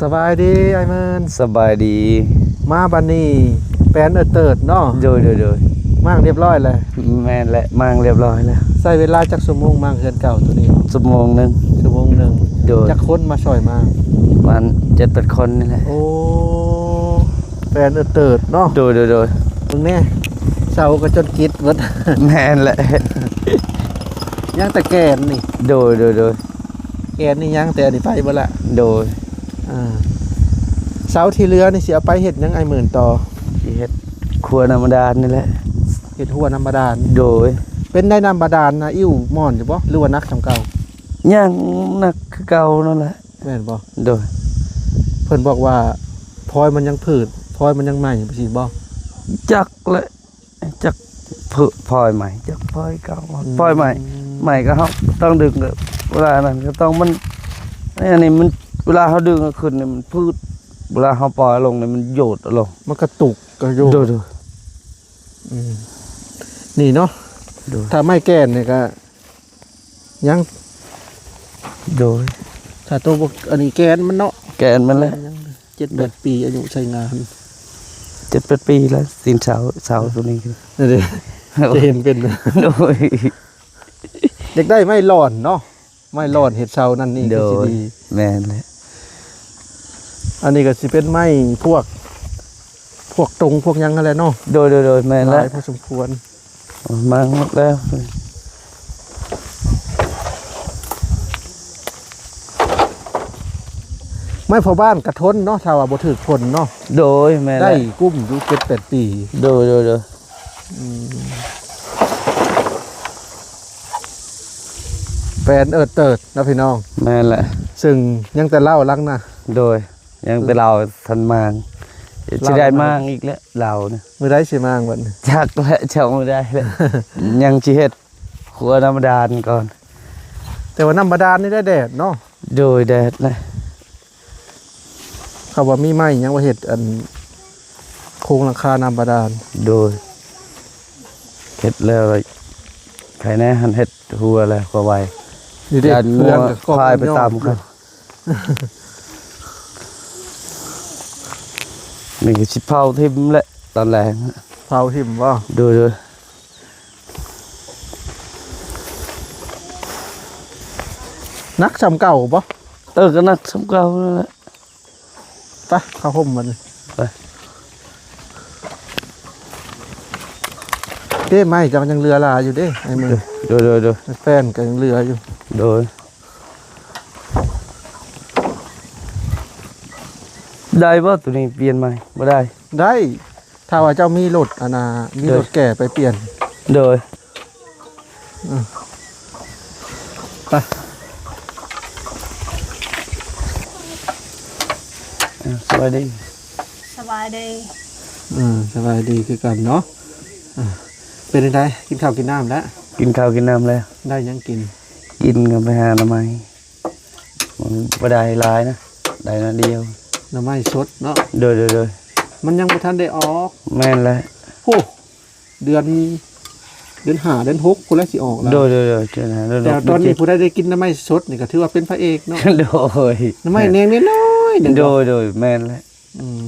ສະບາຍດີອ້າຍເມີນ. ສະບາຍດີ. ມາບັດນີ້ແປນເອີເຕີດເນາະ. ໂດຍ ໂດຍ ໂດຍ. ມ້າງຮຽບຮ້ອຍແລ້ວ. ແມ່ນແຫຼະ ມ້າງຮຽບຮ້ອຍແລ້ວ. ໃຊ້ເວລາຈັກຊົ່ວໂມງມ້າງເຮືອນເກົ່າໂຕນີ້? ຊົ່ວໂມງໜຶ່ງ. ຊົ່ວໂມງໜຶ່ງ. ໂດຍ. ຈັກຄົນມາຊ່ອຍມ້າງ? ປະມານເຈັດແປດຄົນນີ້ແຫຼະ. ໂອ້ ແປນເອີເຕີດເນາະ. ໂດຍ ໂດຍ ໂດຍ. ເບິ່ງແດ່ ເສົາກໍຈົນກິດເບິດ. ແມ່ນແຫຼະ ຍັງແຕ່ແກນນີ້. ໂດຍ ໂດຍ ໂດຍ. ແກນນີ້ຍັງ ແຕ່ອັນນີ້ໄປເບິດລະ. ໂດຍ. ອ່າ ເສົາທີ່ເຫຼືອນີ້ຊິເອົາໄປເຮັດຫຍັງອ້າຍເມີນຕໍ່? ຊິເຮັດຂົວນ້ຳບາດານນີ້ແຫຼະ. ເຮັດຮົ້ວນ້ຳບາດານ. ໂດຍ. ເປັນໄດ້ນ້ຳບາດານນະ ອິ້ວໝ່ອນຢູ່ບໍ່ ຫຼືວ່າໜັກສ່ຳເກົ່າ? ຍັງໜັກຄືເກົ່ານັ້ນແຫຼະ. ແມ່ນບໍ່? ໂດຍ. ເພິ່ນບອກວ່າພອຍມັນຍັງຜືດ ພອຍມັນຍັງໃໝ່ ຈັ່ງຊີ້ບໍ່? ຈັກແຫຼະ. ຈັກເພິ່ນພອຍໃໝ່ ຈັກພອຍເກົ່າ ອືມ ພອຍໃໝ່ ໃໝ່ກໍເຮົາຕ້ອງດຶງ ເວລານັ້ນກໍຕ້ອງມັນ ອັນນີ້ມັນ ເວລາເຮົາດຶງຂຶ້ນນີ້ມັນຜືດ ເວລາເຮົາປ່ອຍລົງນີ້ມັນໂຍດລົງ ມັນກະຕຸກກະໂຍດ. ໂດຍ ໂດຍ. ອືມ ນີ້ເນາະ. ໂດຍ. ຖ້າໄມ້ແກ່ນນີ້ກະ ຍັງ. ໂດຍ. ຖ້າໂຕບໍ່ ອັນນີ້ແກນມັນເນາະ ແກນມັນແຫຼະ. ຍັງເຈັດແປດປີອາຍຸໃຊ້ງານ ເຈັດແປດປີແລ້ວ ຕີນເສົາ ເສົາໂຕນີ້ ນັ້ນເດ້ ຈະເຫັນເປັນ. ໂດຍ. ຢາກໄດ້ໄມ້ຫຼອນເນາະ ໄມ້ຫຼອນເຮັດເສົານັ້ນນີ້ ໂດຍ ຄືຊິດີ. ແມ່ນແຫຼະ. ອັນນີ້ກໍຊິເປັນໄມ້ພວກ ພວກຕົງພວກຫຍັງຫັ້ນແຫຼະເນາະ. ໂດຍ ໂດຍ ໂດຍ. ແມ່ນແຫຼະ ຫຼາຍພໍສົມຄວນ. ມາໝົດແລ້ວ ໄມ້ພໍ່ບ້ານກະທົນເນາະ ຖ້າວ່າບໍ່ຖືກຝົນເນາະ. ໂດຍ ແມ່ນແຫຼະ ໄດ້ກຸ້ມຢູ່ເຈັດແປດປີ. ໂດຍ ໂດຍ ໂດຍ. ອືມ ແປນເອີເຕີດເນາະພີ່ນ້ອງ. ແມ່ນແຫຼະ ຊຶ່ງຍັງແຕ່ເລົ້າຫຼັງນະ. ໂດຍ. ຍັງແຕ່ເລົ້າທັນມ້າງ ຊິໄດ້ມ້າງອີກແຫຼະເລົ້ານະ. ມື້ໃດຊິມ້າງບັດນີ້? ຈັກແຫຼະ ເຈົ້າມື້ໃດແຫຼະ. ຍັງຊິເຮັດຂົວນ້ຳບາດານກ່ອນ. ແຕ່ວ່ານ້ຳບາດານນີ້ໄດ້ແດດເນາະ. ໂດຍ ແດດແຫຼະ. ເຂົາວ່າມີໄມ້ຫຍັງວ່າເຮັດອັນໂຄງຫຼັງຄານ້ຳບາດານ. ໂດຍ. ເຮັດແລ້ວໄຄແນ່ ຫັ້ນເຮັດຮົ້ວແລ້ວກໍໄວ. ນີ້ເດ້ ຢ້ານງົວ ເຄື່ອງກໍ ຄວາຍໄປຕາມ ມັນຍອດ ເຂົາ. ນີ້ກໍຊິເຜົາຖິ້ມແຫຼະຕອນແລງ. ເຜົາຖິ້ມບໍ່? ໂດຍ ໂດຍ. ໜັກສ່ຳເກົ່າບໍ່? ເອີ ກໍໜັກສ່ຳເກົ່ານັ້ນແຫຼະ. ໄປ ເຂົ້າຮົ່ມບັດນີ້ ໄປ. ເດ້ ໄມ້ເຈົ້າຍັງເຫຼືອຫຼາຍຢູ່ເດ້ ໄອ້ເມີ. ໂດຍ ໂດຍ ໂດຍ. ແປ້ນກໍຍັງເຫຼືອຢູ່. ໂດຍ. ໄດ້ບໍ່ ໂຕນີ້ປ່ຽນໃໝ່? ບໍ່ໄດ້. ໄດ້ ຖ້າວ່າເຈົ້າມີລົດ ອັນນ່າ ມີລົດແກ່ໄປປ່ຽນ. ໂດຍ. ອືມ ໄປ. ອ່າ ສະບາຍດີ. ສະບາຍດີ. ເອີ ສະບາຍດີຄືກັນເນາະ. ອ່າ ເປັນຈັ່ງໃດ ກິນເຂົ້າກິນນ້ຳແລ້ວ? ກິນເຂົ້າກິນນ້ຳແລ້ວ. ໄດ້ຫຍັງກິນ? ກິນກໍໄປຫາໜໍ່ໄມ້. ມັນບໍ່ໄດ້ຫຼາຍນະ ໄດ້ໜ້ອຍດຽວ. ໜໍ່ໄມ້ສົດເນາະ. ໂດຍ ໂດຍ ໂດຍ. ມັນຍັງບໍ່ທັນໄດ້ອອກ. ແມ່ນແຫຼະ. ໂອ້ ເດືອນ ເດືອນຫ້າ ເດືອນຫົກພຸ້ນແຫຼະຊິອອກແລ້ວ. ໂດຍ ໂດຍ ໂດຍ. ເດືອນຫ້າ ເດືອນຫົກ. ແຕ່ຕອນນີ້ຜູ້ໃດໄດ້ກິນໜໍ່ໄມ້ສົດນີ້ກໍຖືວ່າເປັນພະເອກເນາະ. ໂດຍ. ໜໍ່ໄມ້ແໜງນ້ອຍໆໜຶ່ງ. ໂດຍ ໂດຍ. ແມ່ນແຫຼະ. ອືມ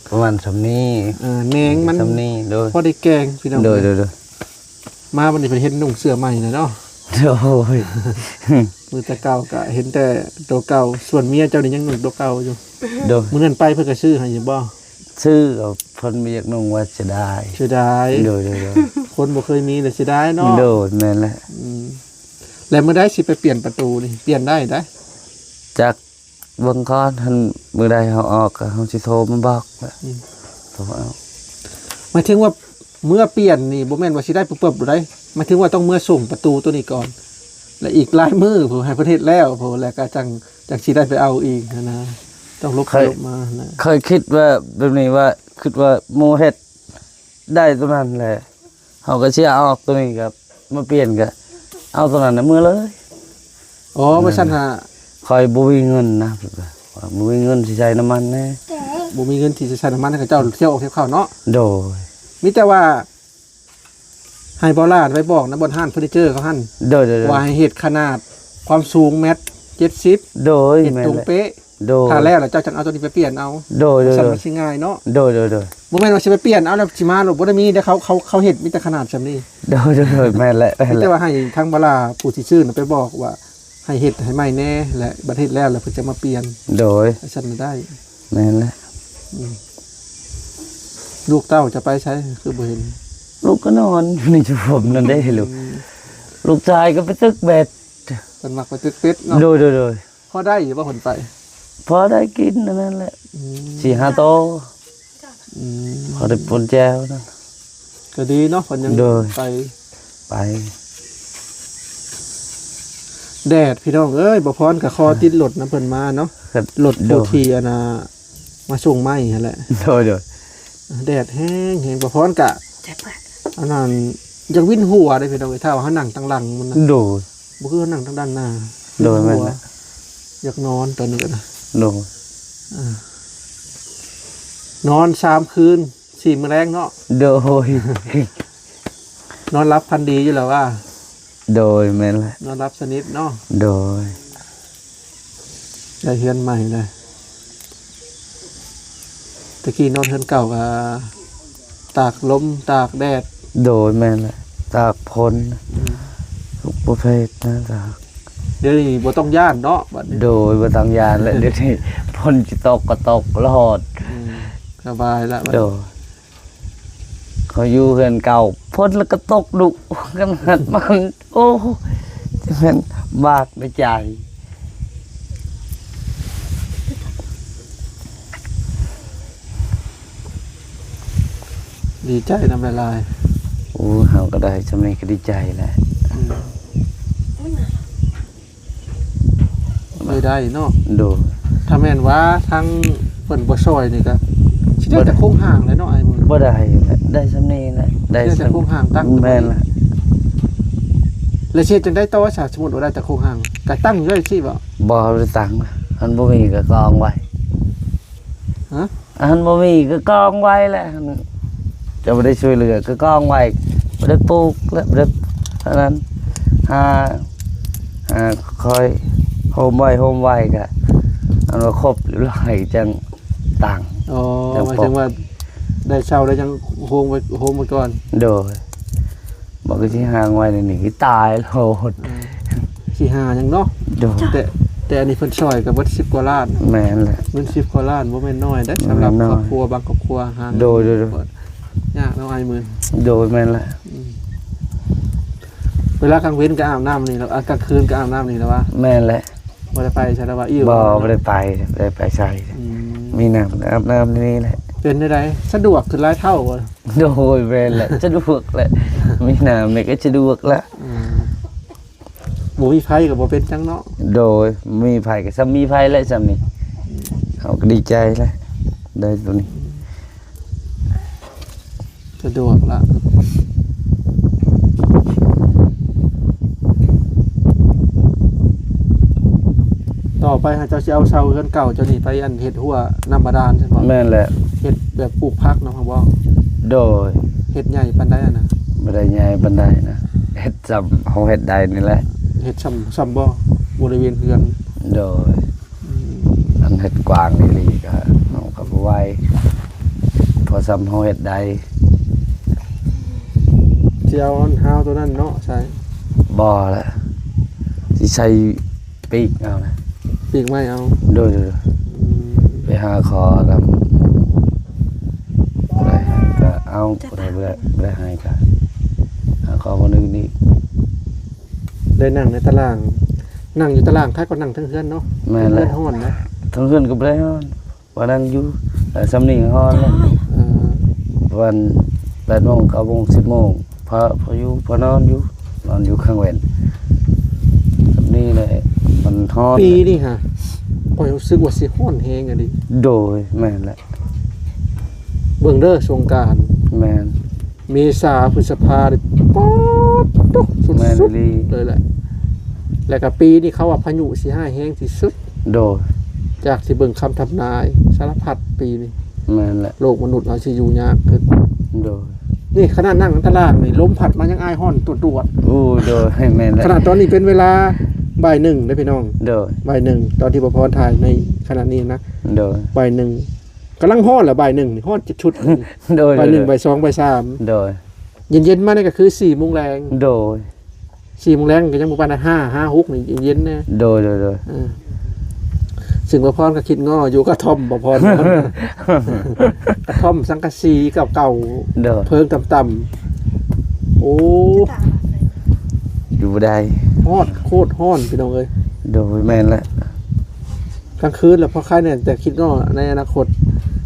ປະມານສ່ຳນີ້. ເອີ ແໜງມັນສ່ຳນີ້. ໂດຍ. ພໍໄດ້ແກງພີ່ນ້ອງ. ໂດຍ ໂດຍ ໂດຍ. ມາບັດນີ້ເພິ່ນເຫັນນຸ່ງເສື້ອໃໝ່ແລ້ວເນາະ. ໂອ້ຍ ມື້ແຕ່ເກົ່າກະເຫັນແຕ່ໂຕເກົ່າ ສ່ວນເມຍເຈົ້ານີ້ຍັງນຸ່ງໂຕເກົ່າຢູ່. ໂດຍ. ມື້ນັ້ນໄປເພິ່ນກະຊື້ໃຫ້ຢູ່ບໍ່? ຊື້ ເພິ່ນບໍ່ຢາກນຸ່ງວ່າເສຍດາຍ. ເສຍດາຍ. ໂດຍ ໂດຍ ໂດຍ. ຄົນບໍ່ເຄີຍມີລະເສຍດາຍເນາະ. ໂດຍ ແມ່ນແຫຼະ. ອືມ ແລ້ວມື້ໃດຊິໄປປ່ຽນປະຕູນີ້? ປ່ຽນໄດ້ໃດ໋. ຈັກ ເບິ່ງກ່ອນ ຫັ້ນ ມື້ໃດເຮົາອອກ ເຮົາຊິໂທມາບອກ. ອືມ ໂທມາເອົາ. ໝາຍເຖິງວ່າເມືອປ່ຽນນີ້ ບໍ່ແມ່ນວ່າຊິໄດ້ປຶບໆໂລດໃດ໋. ໝາຍເຖິງວ່າຕ້ອງເມືອສົ່ງປະຕູໂຕນີ້ກ່ອນ ແລະ ອີກຫຼາຍມື້ພຸ້ນ ໃຫ້ເພິ່ນເຮັດແລ້ວພຸ້ນ ແລ້ວກໍຈັ່ງ ຈັ່ງຊິໄດ້ໄປເອົາອີກຫັ້ນນະ. ຕ້ອງຫຼົບໄປຫຼົບມາຫັ້ນນະ. ຂ້ອຍຄິດວ່າແບບນີ້ ວ່າ ຄິດວ່າໝູ່ເຮັດໄດ້ໂຕນັ້ນແຫຼະ. ເຮົາກໍຊິເອົາອອກໂຕນີ້ ກໍມາປ່ຽນ ກໍເອົາໂຕນັ້ນນະເມືອເລີຍ. ອໍ ວ່າຊັ້ນຫາ. ຂ້ອຍບໍ່ມີເງິນນະ ບໍ່ມີເງິນຊິໃສ່ນ້ຳມັນແດ່. ບໍ່ມີເງິນທີ່ຊິໃສ່ນ້ຳມັນໃຫ້ເຂົາເຈົ້າ ທ່ຽວອອກທ່ຽວເຂົ້າເນາະ. ໂດຍ. ມີແຕ່ວ່າໃຫ້ບໍ່ຫຼ້າໄປບອກນະ ບ່ອນຮ້ານເຟີນີເຈີເຂົາຫັ້ນ. ໂດຍ ໂດຍ ໂດຍ. ວ່າໃຫ້ເຮັດຂະໜາດຄວາມສູງແມັດເຈັດສິບ. ໂດຍ. ເຮັດຕົງເປະ. ໂດຍ ຖ້າແລ້ວລະເຈົ້າຈັ່ງເອົາໂຕນີ້ໄປປ່ຽນເອົາ. ໂດຍ ໂດຍ ຊັ້ນ ໂດຍ ມັນຊິງ່າຍເນາະ. ໂດຍ ໂດຍ ໂດຍ ບໍ່ແມ່ນວ່າຊິໄປປ່ຽນເອົາແລ້ວຊິມາໂລດ ບໍ່ໄດ້ມີເດ້. ເຂົາ ເຂົາ ເຂົາເຮັດມີແຕ່ຂະໜາດສ່ຳນີ້. ໂດຍ ໂດຍ ໂດຍ ແມ່ນແຫຼະ ແມ່ນແຫຼະ. ມີແຕ່ວ່າໃຫ້ທາງບາລາຜູ້ທີ່ຊື້ນະໄປບອກວ່າ ໃຫ້ເຮັດໃຫ້ໃໝ່ແດ່ ແລະ ບັດເຮັດແລ້ວ ແລ້ວເພິ່ນຈະມາປ່ຽນ. ໂດຍ ຈັ່ງຊັ້ນນະໄດ້. ແມ່ນແຫຼະ. ອືມ ລູກເຕົ້າຈະໄປໃສ ຄືບໍ່ເຫັນ? ລູກກໍນອນຢູ່ໃນຈຸຜົມນັ້ນເດ້ລູກ. ອືມ ລູກຊາຍກໍໄປຕຶກເບັດ. ເພິ່ນມັກໄປຕຶກເບັດເນາະ. ໂດຍ ໂດຍ ໂດຍ. ພໍໄດ້ຢູ່ບໍ່ເພິ່ນໄປ? ພໍໄດ້ກິນອັນນັ້ນແຫຼະ. ອືມ ສີ່ຫ້າໂຕ. ອືມ ພໍໄດ້ປົນແຈ່ວນັ້ນ. ກໍດີເນາະ ເພິ່ນຍັງ ໂດຍ ໄປ ໄປ. ແດດ ພີ່ນ້ອງເອີຍ ບໍ່ພອນກໍຂໍຕິດລົດນຳເພິ່ນມາເນາະ. ລົດຜູ້ທີ່ອັນນ່າ ມາສົ່ງໄມ້ຫັ້ນແຫຼະ. ໂດຍ ໂດຍ. ແດດແຮງ ແຮງ ບໍ່ພອນກະ ອັນນັ້ນ ຢາກວິນຫົວເດ້ພີ່ນ້ອງເອີຍ ຖ້າວ່າເຮົານັ່ງທາງຫຼັງມັນນະ. ໂດຍ. ບໍ່ຄືເຮົານັ່ງທາງດ້ານໜ້າ. ໂດຍ ວິນຫົວ ແມ່ນແຫຼະ. ຢາກນອນຕອນນີ້ກໍໄດ້. ໂດຍ. ອ່າ ນອນສາມຄືນ ສີ່ມື້ແລງເນາະ. ໂດຍ. ນອນຫຼັບຝັນດີຢູ່ແລ້ວວ່າ. ໂດຍ ແມ່ນແຫຼະ. ນອນຫຼັບສະໜິດເນາະ. ໂດຍ. ໄດ້ເຮືອນໃໝ່ແລ້ວ. ແຕ່ກີ້ນອນເຮືອນເກົ່າກໍຕາກລົມຕາກແດດ. ໂດຍ ແມ່ນແຫຼະ ຕາກຝົນ. ອືມ ທຸກປະເພດນະ ຕາກ. ດຽວນີ້ບໍ່ຕ້ອງຢ້ານເນາະ ບັດນີ້. ໂດຍ ບໍ່ຕ້ອງຢ້ານແລ້ວ ດຽວນີ້ຝົນຊິຕົກກໍຕົກໂລດ. ອືມ ສະບາຍລະ ໂດຍ. ເຂົາຢູ່ເຮືອນເກົ່າ ຝົນລະກະຕົກດຸ ຂະໜາດມັນ ໂອ້ ຈະແມ່ນບາດໃນໃຈ. ດີໃຈນຳຫຼາຍໆ. ໂອ້ ເຮົາກໍໄດ້ຊ່ຳນີ້ກໍດີໃຈແລ້ວ. ອືມ ໄດ້ໄດ້ເນາະ. ໂດຍ. ຖ້າແມ່ນວ່າທາງເພິ່ນບໍ່ຊ່ອຍນີ້ກໍຊິໄດ້ແຕ່ໂຄງຮ່າງແຫຼະເນາະ ອ້າຍເອີຍ. ບໍ່ໄດ້ແຫຼະ ໄດ້ຊ່ຳນີ້ແຫຼະ ໄດ້ແຕ່ໂຄງຮ່າງຕັ້ງ. ແມ່ນລະ. ແລ້ວຊິເຮັດຈັ່ງໃດຕໍ່ຊະ ສົມມຸດວ່າໄດ້ແຕ່ໂຄງຮ່າງ ກໍຕັ້ງຢູ່ໄດ້ຊີ້ບໍ່? ບໍ່ໄດ້ຕັ້ງ ຄັນບໍ່ມີກໍກອງໄວ້. ຮະ? ອັນບໍ່ມີກໍກອງໄວ້ແຫຼະ ຈະບໍ່ໄດ້ຊ່ວຍເຫຼືອກໍກອງໄວ້ ບໍ່ໄດ້ປູກແລະ ບໍ່ໄດ້ອັນນັ້ນ ຫາ ຫາຄ່ອຍໂຮມໄວ້ ໂຮມໄວ້ກະ ອັນວ່າຄົບຮຽບຮ້ອຍຈັ່ງຕັ້ງ. ອໍ ຈັ່ງ ໝາຍເຖິງວ່າໄດ້ເຊົ່າແລ້ວຈັ່ງໂຮມໄວ້ ໂຮມໄວ້ກ່ອນ. ໂດຍ. ບໍ່ຄືຊິຮ່າງໄວ້ນີ້ ຕາຍໂລດ. ເອີ ຊິຫາຫຍັງເນາະ. ໂດຍ. ແຕ່ ແຕ່ອັນນີ້ເພິ່ນຊ່ອຍກໍເບິດສິບກວ່າລ້ານ. ແມ່ນແຫຼະ. ເງິນສິບກວ່າລ້ານບໍ່ແມ່ນນ້ອຍເດ້. ບໍ່ແມ່ນນ້ອຍ. ສຳລັບຄອບຄົວ ບາງຄອບຄົວຫາ ໂດຍ ໂດຍ ໂດຍ ຍາກເນາະອ້າຍໝື່ນ. ໂດຍ ແມ່ນແຫຼະ. ອືມ ເວລາກາງເວັນກໍອາບນ້ຳນີ້ແລ້ວ ອາ ກາງຄືນກໍອາບນ້ຳນີ້ແລ້ວວະ? ແມ່ນແຫຼະ. ບໍ່ໄດ້ໄປໃສລະວະ? ອີ່ ບໍ່ ບໍ່ໄດ້ໄປ ບໍ່ໄດ້ໄປໃສ. ອືມ ມີນ້ຳອາບນ້ຳນີ້ແຫຼະ. ເປັນແນວໃດ ສະດວກຂຶ້ນຫຼາຍເທົ່າບໍ່? ໂດຍ ແມ່ນແຫຼະ ສະດວກແຫຼະ ມີນ້ຳນີ້ກໍສະດວກລະ. ອືມ ບໍ່ມີໄຟກໍບໍ່ເປັນຫຍັງເນາະ. ໂດຍ ມີໄຟກໍຊ່ຳມີໄຟແຫຼະ ຊ່ຳນີ້ ເຮົາກໍດີໃຈແຫຼະ ໄດ້ຕົວນີ້. ສະດວກລະ. ຕໍ່ໄປຫາເຈົ້າຊິເອົາເຊົ່າເຮືອນເກົ່າເຈົ້ານີ້ໄປອັນເຮັດຮົ້ວນ້ຳບາດານຊັ້ນບໍ່? ແມ່ນແຫຼະ. ເຮັດແບບປູກຜັກນຳຫັ້ນບໍ່? ໂດຍ. ເຮັດໃຫຍ່ປານໃດຫັ້ນນະ? ບໍ່ໄດ້ໃຫຍ່ປານໃດນະ ເຮັດຊ່ຳເຮົາເຮັດໄດ້ນີ້ແຫຼະ. ເຮັດຊ່ຳ ຊ່ຳບໍ່ ບໍລິເວນເຮືອນ? ໂດຍ. ອືມ ອັນເຮັດກວ້າງອີ່ຫຼີກໍເຮົາກໍບໍ່ໄຫວ ພໍຊ່ຳເຮົາເຮັດໄດ້. ຊິເອົາອັນຮາວຕົວນັ້ນເນາະ ໃສ່ ບໍ່ລະ ຊິໃສ່ປີກເອົານະ. ປີກໄມ້ເອົາ. ໂດຍ ໂດຍ ໂດຍ. ອືມ ໄປຫາຂໍນຳ ໄດ້ໃຫ້ກໍເອົາ ບໍ່ໄດ້ ບໍ່ໄດ້ ບໍ່ໄດ້ໃຫ້ກໍຫາຂໍຄົນອື່ນອີກ. ໄດ້ນັ່ງໃນຕາລ່າງ ນັ່ງຢູ່ຕາລ່າງ ຄັກກວ່ານັ່ງເທິງເຮືອນເນາະ. ແມ່ນແຫຼະ. ເທິງເຮືອນຮ້ອນນະ. ເທິງເຮືອນກໍບໍ່ໄດ້ຮ້ອນ ວ່ານັ້ນຢູ່ ເອີ ຊ່ຳນີ້ຮ້ອນແລ້ວ. ເອີ ປະມານແປດໂມງ ເກົ້າໂມງ ສິບໂມງ ພໍ ພໍຢູ່ ພໍນອນຢູ່ ນອນຢູ່ກາງເວັນ. ຊ່ຳນີ້ແຫຼະ ມັນຮ້ອນ. ປີນີ້ຫະ ຂ້ອຍຮູ້ສຶກວ່າຊິຮ້ອນແຮງອີ່ຫຼີ. ໂດຍ ແມ່ນແຫຼະ. ເບິ່ງເດີ ສົງການ. ແມ່ນ. ເມສາ ພຶດສະພາ ປາດໂທ້ ສຸດໆ ແມ່ນອີ່ຫຼີ ເລີຍແຫຼະ. ແລ້ວກໍປີນີ້ເຂົາວ່າພາຍຸຊິຮ້າຍແຮງທີ່ສຸດ. ໂດຍ. ຈາກທີ່ເບິ່ງຄຳທຳນາຍສາລະພັດປີນີ້. ແມ່ນແຫຼະ. ໂລກມະນຸດເຮົາຊິຢູ່ຍາກຂຶ້ນ. ໂດຍ. ນີ້ຂະໜາດນັ່ງຕາລ່າງນີ້ ລົມພັດມາຍັງອາຍຮ້ອນຕວດໆ. ໂອ້ ໂດຍ ແມ່ນແຫຼະ. ຂະໜາດຕອນນີ້ເປັນເວລາ ບ່າຍໜຶ່ງເດ້ພີ່ນ້ອງ ໂດຍ ບ່າຍໜຶ່ງ ຕອນທີ່ບໍ່ພອນຖ່າຍໃນຂະນະນີ້ນະ ໂດຍ ບ່າຍໜຶ່ງ ກຳລັງຮ້ອນລະ ບ່າຍໜຶ່ງນີ້ ຮ້ອນຈັກຊຸດ ໂດຍ ບ່າຍໜຶ່ງ ໂດຍ ບ່າຍສອງ ບ່າຍສາມ ໂດຍ ເຢັນໆ ມານີ້ກໍຄືສີ່ໂມງແລງ ໂດຍ ສີ່ໂມງແລງກໍຍັງບໍ່ປານໃດ ຫ້າ ຫ້າ ຫົກນີ້ເຢັນໆ ແດ່ ໂດຍ ໂດຍ ໂດຍ ເອີ ຊຶ່ງບໍ່ພອນກໍຄິດງໍ້ຢູ່ ກະທ່ອມບໍ່ພອນ ກະທ່ອມສັງກະສີເກົ່າໆ ໂດຍ ເພີງຕ່ຳໆ ໂອ້ ຢູ່ບໍ່ໄດ້ ຮ້ອນ ໂຄດຮ້ອນພີ່ນ້ອງເອີຍ ໂດຍ ແມ່ນແຫຼະ ກາງຄືນລະພໍຄາຍແນ່ ແຕ່ຄິດງໍ້ໃນອະນາຄົດ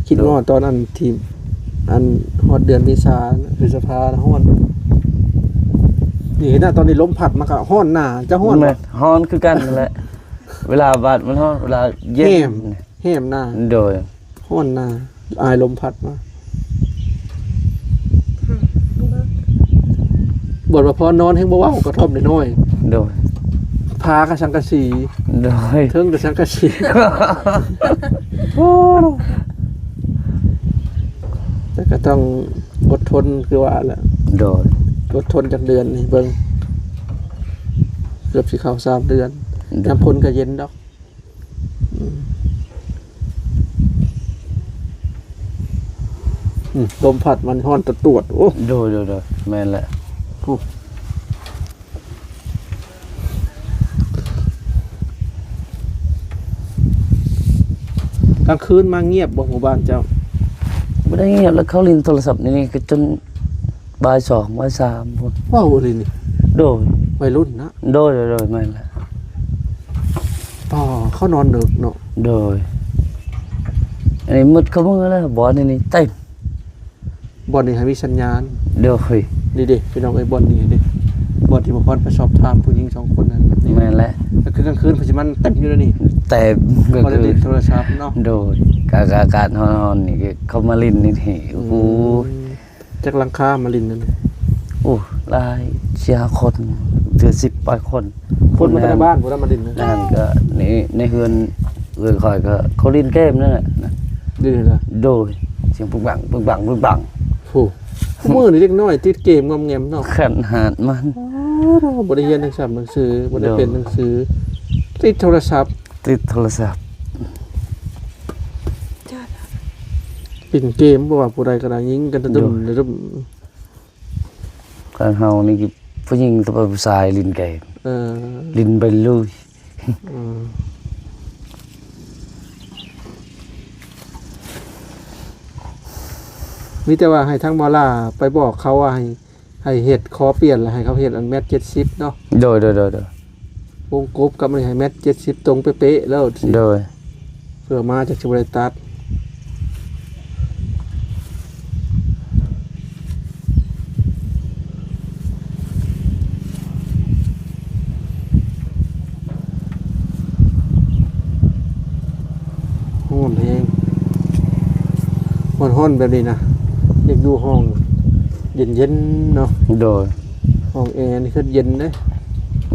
ຄິດງໍ້ ໂດຍ ຕອນນັ້ນທີ່ ອັນຮອດເດືອນເມສາ ພຶດສະພາ ຮ້ອນ ນີ້ເຫັນນະ ຕອນນີ້ລົມພັດມາກໍຮ້ອນນາ ເຈົ້າຮ້ອນບໍ່? ແມ່ນ ຮ້ອນຄືກັນນັ້ນແຫຼະ ເວລາບາດມັນຮ້ອນ ເວລາເຢັນ ແຮມ ແຮມນາ ໂດຍ ຮ້ອນນາ ອາຍລົມພັດມາ ອືມ ບໍ່ ບໍ່ພໍນອນແຮງບໍ່ເວົ້າ ກະທ່ອມນ້ອຍໆ ໂດຍ ຝາກະສັງກະສີ ໂດຍ ເທິງກະສັງກະສີ ໂອ້ ແຕ່ກໍຕ້ອງອົດທົນຄືວ່າແຫຼະ ໂດຍ ອົດທົນຈັກເດືອນນີ້ເບິ່ງ ເກືອບຊິເຂົ້າສາມເດືອນ ໂດຍ ຍາມຝົນກໍເຢັນດອກ ອືມ ອືມ ລົມພັດມັນຮ້ອນຕະຕວດ ໂອ້ ໂດຍ ໂດຍ ໂດຍ ແມ່ນແຫຼະ ໂອ້ ກາງຄືນມາງຽບບໍ່ ໝູ່ບ້ານເຈົ້າ? ບໍ່ໄດ້ງຽບ ແລ້ວເຂົາຫຼິ້ນໂທລະສັບໃນນີ້ກໍຈົນບ່າຍສອງ ບ່າຍສາມພຸ້ນ ເວົ້າອີ່ຫຼີນີ້ ໂດຍ ໄວລຸ້ນນະ ໂດຍ ໂດຍ ໂດຍ ແມ່ນແຫຼະ ອໍ ເຂົານອນເດິກເນາະ ໂດຍ ອັນນີ້ໝົດຄູ່ມື້ແລ້ວ ບ່ອນນີ້ເຕັມ ບ່ອນນີ້ໃຫ້ມີສັນຍານ ໂດຍ ນີ້ເດ້ພີ່ນ້ອງເອີຍ ບ່ອນນີ້ເດ້ ບ່ອນທີ່ໝໍພອນໄປສອບຖາມຜູ້ຍິງສອງຄົນນັ້ນ ແມ່ນແຫຼະ ກໍຄືກາງຄືນເພິ່ນຊິມາເຕັມຢູ່ແລ້ວນີ້ ເຕັມ ກໍຄືຫຼິ້ນໂທລະສັບເນາະ ໂດຍ ກະ ກະອາກາດຮ້ອນໆ ນີ້ຄືເຂົາມາຫຼິ້ນນີ້ ອືມ ໂອ້ໂຫ ຈັກຫຼັງຄາມາຫຼິ້ນນັ້ນ? ໂອ້ ຫຼາຍ ສີ່ຫ້າຄົນ ເທື່ອສິບປາຍຄົນ ຄົນມາແຕ່ໃນບ້ານພຸ້ນນະມາຫຼິ້ນນະ ນັ້ນກໍໃນ ໃນເຮືອນເອື້ອຍຂ້ອຍກໍເຂົາຫຼິ້ນເກມນັ້ນແຫຼະ ເດ້ລະ ໂດຍ ສຽງປຶ້ງປັງ ປຶ້ງປັງ ປຶ້ງປັງ ໂອ້ ມື້ນີ້ເດັກນ້ອຍຕິດເກມງອມແງມເນາະ ຂະໜາດມັນ ໂອ້ ບໍ່ໄດ້ຮຽນໜັງສື ບໍ່ໄດ້ເປັນໜັງສື ຕິດໂທລະສັບ ຕິດໂທລະສັບ ຫຼິ້ນເກມ ບໍ່ວ່າຜູ້ໃດກໍໄດ້ ຍິງກັນຕະດຸ່ມ ໂດຍ ຕະດຸ່ມ ທາງເຮົານີ້ຜູ້ຍິງກັບຜູ້ຊາຍຫຼິ້ນເກມ ເອີ ຫຼິ້ນໄປເລີຍ ອືມ ມີແຕ່ວ່າໃຫ້ທາງໝໍຫຼ້າໄປບອກເຂົາວ່າໃຫ້ ໃຫ້ເຮັດ ຂໍປ່ຽນ ແລ້ວໃຫ້ເຂົາເຮັດອັນແມັດເຈັດສິບເນາະ ໂດຍ ໂດຍ ໂດຍ ໂດຍ ວົງກົບກັບອັນນີ້ໃຫ້ແມັດເຈັດສິບຕົງເປະໆ ໂລດ ໂດຍ ເພື່ອມາຈາກຊິບໍ່ໄດ້ຕັດ ຮ້ອນແຮງ ຮ້ອນໆ ແບບນີ້ນະ ຢາກຢູ່ຫ້ອງເຢັນໆ ເນາະ ໂດຍ ຫ້ອງແອນີ້ຄືເຢັນເດ້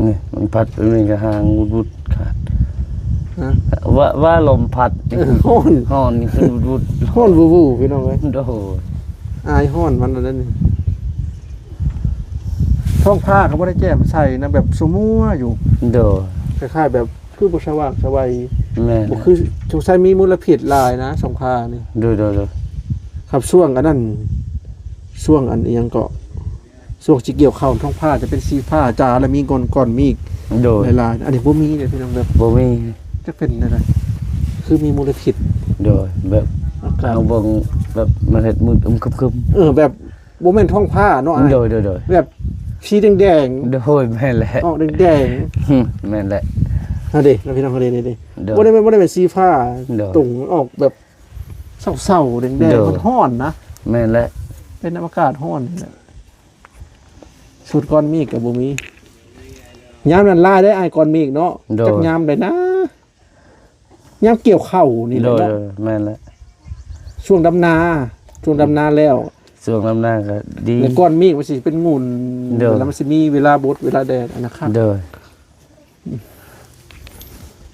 ນີ້ມັນພັດ ອັນນີ້ກໍຫາງວຸດໆ ຂາດ ຮະ ວ່າ ວ່າລົມພັດນີ້ ເອີ ຮ້ອນ ຮ້ອນນີ້ຄືວຸດໆ ຮ້ອນວູ່ໆ ພີ່ນ້ອງເອີຍ ໂດຍ ອາຍຮ້ອນມັນນັ້ນນີ້ ທ້ອງຟ້າກໍບໍ່ໄດ້ແຈ່ມໃສນະ ແບບສົມົວຢູ່ ໂດຍ ຄ້າຍໆ ແບບ ຄືບໍ່ສະຫວ່າງສະໄຫວ ແມ່ນ ບໍ່ຄື ສົງໄສມີມົນລະພິດຫຼາຍນະ ທ້ອງຟ້ານີ້ ໂດຍໆໆ ຄັບຊ່ວງອັນນັ້ນ ຊ່ວງອັນອີ່ຫຍັງເກາະ ຊ່ວງຊິກ່ຽວເຂົ້າ ທ້ອງຟ້າຈະເປັນສີຟ້າຈາ ແລ້ວມີກ້ອນ ກ້ອນເມກ ໂດຍ ຫຼາຍໆ ອັນນີ້ບໍ່ມີເດ້ພີ່ນ້ອງ ແບບບໍ່ມີ ຈັກເປັນແນວໃດ ຄືມີມົນລະພິດ ໂດຍ ແບບ ອາກາດ ເຮົາເບິ່ງແບບມັນເຮັດມືດອຶມຄຶມໆ ເອີ ແບບ ບໍ່ແມ່ນທ້ອງຟ້າເນາະ ໂດຍໆໆ ແບບສີແດງໆ ໂດຍ ແມ່ນແຫຼະ ອອກແດງໆ ແມ່ນແຫຼະ ຫັ້ນເດ້ ພີ່ນ້ອງ ຫັ້ນເດ້ ນີ້ເດ້ ໂດຍ ບໍ່ໄດ້ແມ່ນ ບໍ່ໄດ້ແມ່ນສີຟ້າ ໂດຍ ຕົງ ອອກແບບເສົ້າໆ ແດງໆ ໂດຍ ມັນຮ້ອນນະ ແມ່ນແຫຼະ ເປັນອາກາດຮ້ອນນີ້ແຫຼະ ຊຸດກ້ອນເມກກໍບໍ່ມີ ຍາມນັ້ນຫຼາຍເດ້ ອ້າຍ ກ້ອນເມກເນາະ ໂດຍ ຈັກຍາມໃດນະ ຍາມກ່ຽວເຂົ້ານີ້ແຫຼະເນາະ ໂດຍ ແມ່ນແຫຼະ ຊ່ວງດຳນາ ຊ່ວງດຳນາແລ້ວ ຊ່ວງດຳນາກໍດີ ແລ້ວກ້ອນເມກມັນຊິເປັນຫງຸ່ນ ໂດຍ ແລ້ວມັນຊິມີເວລາບົດເວລາແດດ ອັນນັ້ນຄັກ ໂດຍ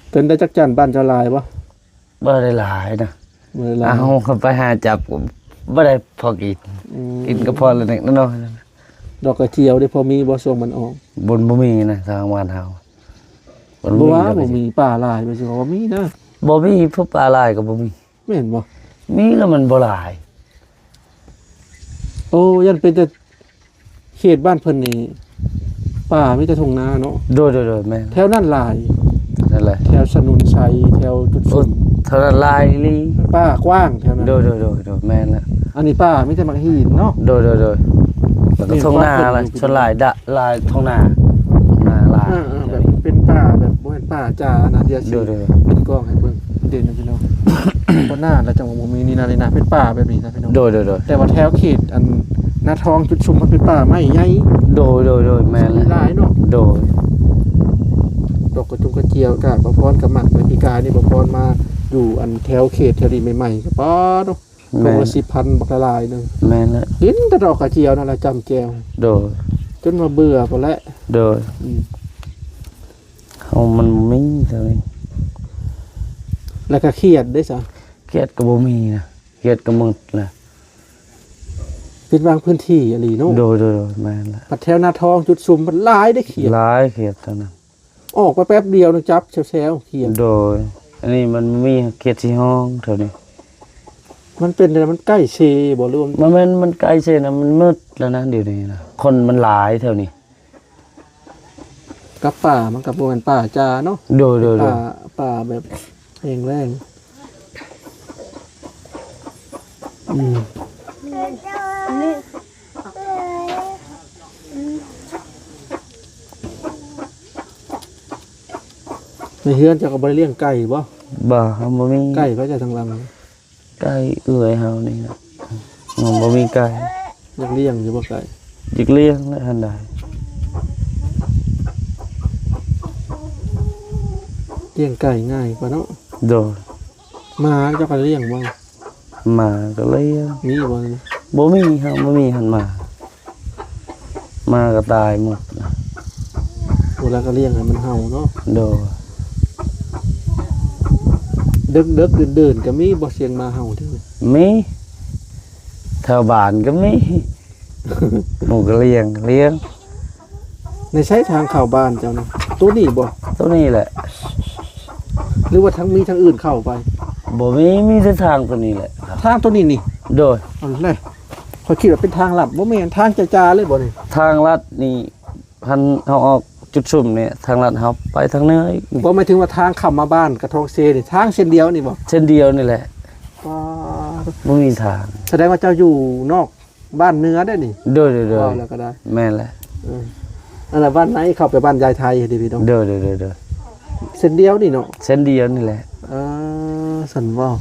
ເປັນໄດ້ຈັກຈັ່ນ ບ້ານເຈົ້າຫຼາຍບໍ່? ບໍ່ໄດ້ຫຼາຍນະ ບໍ່ໄດ້ຫຼາຍ ເຮົາກໍໄປຫາຈັບ ບໍ່ໄດ້ພໍກິນ ອືມ ກິນກໍພໍລະເລັກລະນ້ອຍ ດອກກະຈຽວເດ້ ພໍມີບໍ່ ຊ່ວງມັນອອກ? ບໍ່ ບໍ່ມີນະ ທາງບ້ານເຮົາ ມັນບໍ່ວ່າບໍ່ມີປາຫຼາຍ ບໍ່ຊິວ່າບໍ່ມີນະ. ບໍ່ມີ ພວກປາຫຼາຍກໍບໍ່ມີ. ແມ່ນບໍ່? ມີແລ້ວມັນບໍ່ຫຼາຍ. ໂອ້ ຢ້ານເປັນແຕ່ເຂດບ້ານເພິ່ນນີ້ ປ່າມີແຕ່ທົ່ງນາເນາະ. ໂດຍໆໆ ແມ່ນ. ແຖວນັ້ນຫຼາຍ. ນັ້ນແຫຼະ ແຖວສະໜຸນໄຊ ແຖວຈຸດຊຸມ ໂອ້ ແຖວນັ້ນຫຼາຍອີ່ຫຼີ. ປ່າກວ້າງແຖວນັ້ນ. ໂດຍໆໆ ແມ່ນລະ. ອັນນີ້ປ່າມີແຕ່ໝາກຫີນເນາະ. ໂດຍໆໆ ແລ້ວກໍທົ່ງນາລະ ສ່ວນຫຼາຍດະ ຫຼາຍທົ່ງນາ ທົ່ງນາຫຼາຍ. ເອີໆ ແບບເປັນປ່າແບບບໍ່ແມ່ນປ່າຈານະ. ດຽວຊິ ໂດຍໆ ເປັນກ້ອງໃຫ້ເບິ່ງ. ເດັ່ນນະພີ່ນ້ອງ ບໍ່ໜ້າລະ ຈັ່ງວ່າບໍ່ມີນີ້ນະ ນີ້ນະ ເປັນປ່າແບບນີ້ນະພີ່ນ້ອງ. ໂດຍໆໆ ແຕ່ວ່າແຖວເຂດອັນນາທອງຈຸດຊຸມ ມັນເປັນປ່າໄມ້ໃຫຍ່. ໂດຍໆໆ ແມ່ນແຫຼະ ຫຼາຍເນາະ. ໂດຍ ດອກກະຈຸງກະຈຽວກະ ບ່າວພອນກະມັກ. ປີກາຍນີ້ບ່າວພອນມາຢູ່ອັນແຖວເຂດແຖວນີ້ໃໝ່ໆ ກະປາດໂທ້ ແມ່ນ ຖົງລະສິບພັນ ບັກຫຼາຍໆໜຶ່ງ. ແມ່ນແຫຼະ ກິນແຕ່ດອກກະຈຽວນັ້ນລະ ຈ້ຳແຈ່ວ. ໂດຍ ຈົນວ່າເບື່ອພຸ້ນແຫຼະ. ໂດຍ ອືມ ເຮົາມັນບໍ່ມີເທົ່ານີ້. ແລ້ວກະຂຽດເດ້ຊະ? ຂຽດກໍບໍ່ມີນະ ຂຽດກໍໝົດລະ. ເປັນບາງພື້ນທີ່ອີ່ຫຼີເນາະ. ໂດຍໆໆ ແມ່ນລະ. ບັດແຖວນາທອງຈຸດຊຸມມັນຫຼາຍເດ້ຂຽດ. ຫຼາຍຂຽດເທົ່ານັ້ນ. ອອກໄປແປັບດຽວໜຶ່ງຈັບແຊວໆຂຽດ. ໂດຍ ອັນນີ້ມັນມີຂຽດສີຫ້ອງແຖວນີ້. ມັນເປັນຈັ່ງໃດ ມັນໃກ້ເຊບໍ່ ຫຼືວ່າ ບໍ່ແມ່ນ ມັນໃກ້ເຊນະ ມັນໝົດແລ້ວນະ ດຽວນີ້ນະ ຄົນມັນຫຼາຍແຖວນີ້. ກັບປ່າ ມັນກໍບໍ່ແມ່ນປ່າຈາເນາະ. ໂດຍໆໆ ປ່າ ປ່າແບບແຫ້ງແລ້ງ. ອືມ ໃນເຮືອນເຈົ້າກໍບໍ່ໄດ້ລ້ຽງໄກ່ບໍ່? ບໍ່ ເຮົາບໍ່ມີ. ໄກ່ເຂົາເຈົ້າທາງຫຼັງ. ໄກ່ເອື້ອຍເຮົານີ້ນະ ມັນບໍ່ມີໄກ່. ຢາກລ້ຽງຢູ່ບໍ່ໄກ່? ຢາກລ້ຽງແຫຼະ ຫັ້ນໃດ. ລ້ຽງໄກ່ງ່າຍກວ່າເນາະ. ໂດຍ. ໝາເຈົ້າກໍລ້ຽງບໍ່? ໝາກໍລ້ຽງ. ມີບໍ່? ບໍ່ມີ ເຮົາບໍ່ມີຫັ້ນໝາ. ໝາກໍຕາຍໝົດ. ໂອ້ ແລ້ວກໍລ້ຽງໃຫ້ມັນເຫົ່າເນາະ. ໂດຍ. ເດິກໆ ເດີ່ນໆ ກໍມີບໍ່ ສຽງໝາເຫົ່າ? ມີ ແຖວບ້ານກໍມີ. ໝູ່ກໍລ້ຽງ ລ້ຽງ. ໃນໃສທາງເຂົ້າບ້ານເຈົ້ານະ? ໂຕນີ້ບໍ່? ໂຕນີ້ແຫຼະ. ຫຼືວ່າທາງ ມີທາງອື່ນເຂົ້າໄປ? ບໍ່ມີ ມີແຕ່ທາງໂຕນີ້ແຫຼະ. ທາງໂຕນີ້ນີ້? ໂດຍ. ເອົາແຫຼະ ຂ້ອຍຄິດວ່າເປັນທາງລັດ. ບໍ່ແມ່ນ ທາງຈາໆເລີຍບໍ່ນີ້? ທາງລັດນີ້ ຄັນເຮົາອອກຈຸດຊຸມນີ້ ທາງລັດເຮົາໄປທາງເໜືອອີກນີ້. ບໍ່ ໝາຍເຖິງວ່າທາງເຂົ້າມາບ້ານກະທອງເຊນີ້ ທາງເສັ້ນດຽວນີ້ບໍ່? ເສັ້ນດຽວນີ້ແຫຼະ. ປາດ ບໍ່ມີທາງ. ສະແດງວ່າເຈົ້າຢູ່ນອກ ບ້ານເໜືອເດ້ນີ້. ໂດຍໆໆ ເວົ້າແລ້ວກໍໄດ້. ແມ່ນແຫຼະ. ເອີ ອັນນັ້ນບ້ານໃນເຂົ້າໄປບ້ານຍາຍໄທເດ້ພີ່ນ້ອງ. ໂດຍໆໆໆ. ເສັ້ນດຽວນີ້ເນາະ? ເສັ້ນດຽວນີ້ແຫຼະ. ເອີ ຊັ້ນເວົ້າ.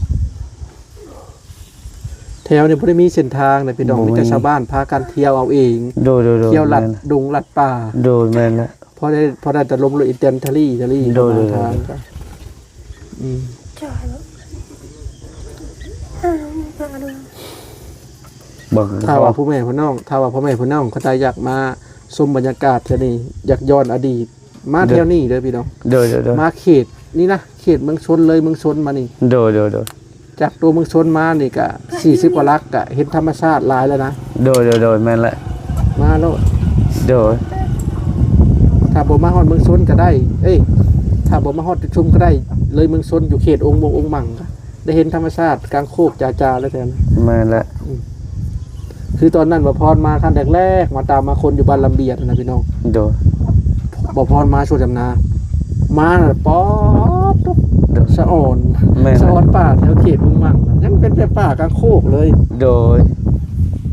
ແຖວນີ້ບໍ່ໄດ້ມີເສັ້ນທາງນະພີ່ນ້ອງ. ບໍ່ມີ. ມີແຕ່ຊາວບ້ານພາກັນທ່ຽວເອົາເອງ. ໂດຍໆໆ. ທ່ຽວລັດ ແມ່ນ ດົງລັດປ່າ. ໂດຍ ແມ່ນແຫຼະ. ພໍໄດ້ ພໍໄດ້ແຕ່ລົມລົດອີແຕນທະລີທະລີ. ໂດຍໆໆ. ທາງກໍ ອືມ ເບິ່ງ ຖ້າວ່າພໍ່ແມ່ພີ່ນ້ອງ ຖ້າວ່າພໍ່ແມ່ພີ່ນ້ອງຄົນໃດຢາກມາຊົມບັນຍາກາດແຖວນີ້ ຢາກຍ້ອນອະດີດ ມາແຖວນີ້ເດີພີ່ນ້ອງ. ໂດຍໆໆ. ມາເຂດນີ້ນະ ເຂດເມືອງຊົນ ເລີຍເມືອງຊົນມານີ້. ໂດຍໆໆ. ຈາກຕົວເມືອງຊົນມານີ້ກະສີ່ສິບກວ່າຫຼັກ ກະເຫັນທຳມະຊາດຫຼາຍແລ້ວນະ. ໂດຍໆໆ ແມ່ນແຫຼະ. ມາໂລດ. ໂດຍ. ຖ້າບໍ່ມາຮອດເມືອງຊົນກໍໄດ້ ເອີຍ ຖ້າບໍ່ມາຮອດຈຸດຊຸມກໍໄດ້ ເລີຍເມືອງຊົນ ຢູ່ເຂດອົງມົງອົງມັງ ໄດ້ເຫັນທຳມະຊາດກາງໂຄກຈາໆ ແລ້ວແຖວນັ້ນ. ແມ່ນແຫຼະ. ອືມ ຄືຕອນນັ້ນບ່າວພອນມາຄັ້ງແລກໆ ມາຕາມມາຄົນຢູ່ບ້ານລຳບຽດນະພີ່ນ້ອງ. ໂດຍ. ບ່າວພອນມາສວນດຳນາ ມາປອດ ໂດຍ ສະອອນ. ແມ່ນແຫຼະ. ສະອອນປ່າແຖວເຂດມຸງມັງ ຍັງເປັນແບບປ່າກາງໂຄກເລີຍ. ໂດຍ.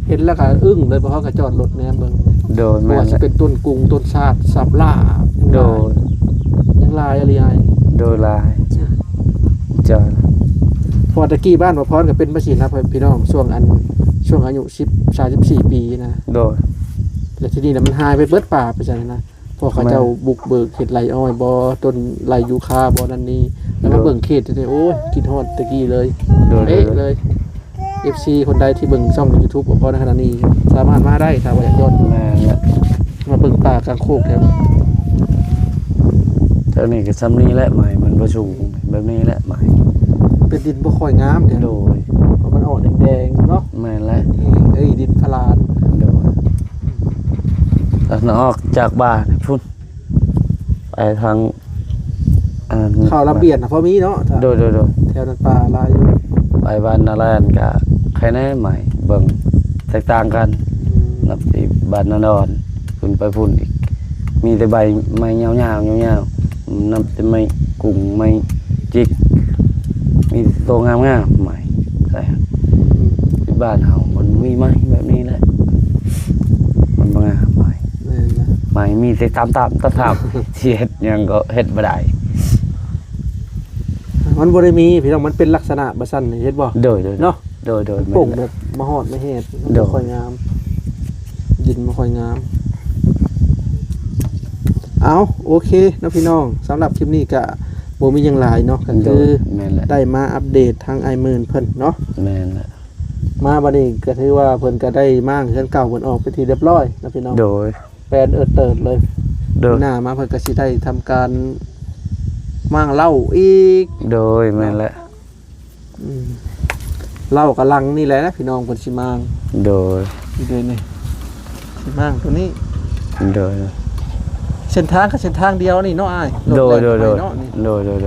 ເຫັນແລ້ວກໍອຶ້ງເລີຍ ບ່າວພອນກໍຈອດລົດແນມເບິ່ງ. ໂດຍ. ບໍ່ວ່າຊິເປັນຕົ້ນກຸງ ຕົ້ນຊາດ ສັບຫຼ້າ. ໂດຍ. ຍັງຫຼາຍອີ່ຫຼີ. ໂດຍ ຫຼາຍ. ເຈົ້າ ເພາະວ່າແຕ່ກີ້ບ້ານບ່າວພອນກໍເປັນຈັ່ງຊີ້ນະພີ່ນ້ອງ ຊ່ວງອັນ ຊ່ວງອາຍຸສິບ ສາມສິບສີ່ປີນະ. ໂດຍ. ແລ້ວທີນີ້ນະ ມັນຫາຍໄປເບິດ ປ່າໄປຊັ້ນນະ ເພາະເຂົາເຈົ້າ ແມ່ນ ບຸກເບີກເຮັດໄຮ່ອ້ອຍບໍ່ ຕົ້ນໄຮ່ຢູຄາບໍ່ ນັ້ນນີ້ ແລ້ວມາ ໂດຍ ເບິ່ງເຂດນີ້ ໂອ້ຍ ຄິດຮອດແຕ່ກີ້ເລີຍ. ໂດຍ ເອະ ໂດຍ ເລີຍ. ເອັຟຊີ ຄົນໃດທີ່ເບິ່ງຊ່ອງ YouTube ຂອງພໍ່ໃນຂະນະນີ້ ສາມາດມາໄດ້ ຖ້າວ່າຢາກຍ້ອນ. ແມ່ນແຫຼະ. ມາເບິ່ງປ່າກາງໂຄກແຖວ ແຖວນີ້ກໍຊ່ຳນີ້ແຫຼະ ໄມ້ມັນບໍ່ສູງ ແບບນີ້ແຫຼະ ໄມ້ ເປັນດິນບໍ່ຄ່ອຍງາມເດ້. ໂດຍ. ເພາະມັນອອກແດງໆເນາະ. ແມ່ນແຫຼະ. ເອີຍ ດິນພະລານ. ໂດຍ. ແລ້ວອອກຈາກບ້ານພຸ້ນ ໄປທາງ ອັນ ເຂົ້າລຳບຽນນະພໍມີເນາະ ໂດຍໆໆ ແຖວນັ້ນປ່າຫຼາຍຢູ່ ໄປບ້ານນາລານກະໄຄແນ່ໃໝ່ ເບິ່ງແຕກຕ່າງກັນ ອືມ ນັບທີ່ບ້ານນານອນ ຂຶ້ນໄປພຸ້ນອີກ ມີແຕ່ໃບໄມ້ຍາວໆ ຍາວໆ ນັບແຕ່ໄມ້ກຸງໄມ້ຈິກ ມີແຕ່ໂຕງາມໆ ໃໝ່ ໃສ່ ອືມ ທີ່ບ້ານເຮົາມັນມີໄມ້ແບບນີ້ແຫຼະ ມັນບໍ່ງາມໄມ້ ແມ່ນລະ ໄມ້ມີແຕ່ຕາມໆ ຕາມໆ ຊິເຮັດຫຍັງກໍເຮັດບໍ່ໄດ້ ມັນບໍ່ໄດ້ມີພີ່ນ້ອງ ມັນເປັນລັກສະນະແບບຊັ້ນ ເຫັນບໍ່? ໂດຍໆ ເນາະ ໂດຍໆ ມັນປົ່ງແບບມາຮອດມາແຮດ ມັນບໍ່ຄ່ອຍງາມ ດິນບໍ່ຄ່ອຍງາມ. ເອົາ ໂອເຄເນາະພີ່ນ້ອງ ສຳລັບຄລິບນີ້ກະບໍ່ມີຫຍັງຫຼາຍເນາະ ກະຄື ໂດຍ ແມ່ນແຫຼະ ໄດ້ມາອັບເດດທາງອ້າຍໝື່ນເພິ່ນເນາະ ແມ່ນແຫຼະ ມາບັດນີ້ກະຖືວ່າເພິ່ນກະໄດ້ມ້າງເຮືອນເກົ່າເພິ່ນອອກເປັນທີ່ຮຽບຮ້ອຍເນາະພີ່ນ້ອງ ໂດຍ ແປນເອີດເຕີດເລີຍ ໂດຍ ໜ້າມາເພິ່ນກະຊິໄດ້ທຳການມ້າງເລົ້າອີກ ໂດຍ ແມ່ນແຫຼະ ອືມ ເລົ້າກະຫຼັງນີ້ແຫຼະພີ່ນ້ອງ ເພິ່ນຊິມ້າງ ໂດຍ ນີ້ເດ້ນີ້ ຊິມ້າງໂຕນີ້ ໂດຍ ເສັ້ນທາງກະເສັ້ນທາງດຽວນີ້ເນາະອ້າຍ ໂດຍໆໆ ໂດຍ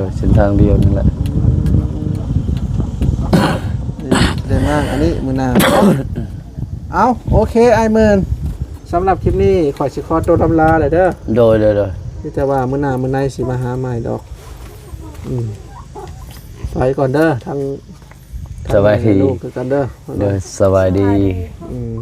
ໆໆ ເສັ້ນທາງດຽວນີ້ແຫຼະ ອືມ ໄດ້ມ້າງອັນນີ້ມື້ໜ້າ ເອົາ ໂອເຄ ອ້າຍໝື່ນ ສຳລັບຄລິບນີ້ຂ້ອຍຊິຂໍໂຕລ່ຳລາແລ້ວເດີ ໂດຍໆໆ ມີແຕ່ວ່າມື້ໜ້າມື້ໃນຊິມາຫາໃໝ່ດອກ ອືມ ໄປກ່ອນເດີ ທັງ ສະບາຍດີ ລູກຄືກັນເດີ ໂດຍ ສະບາຍດີ ອືມ.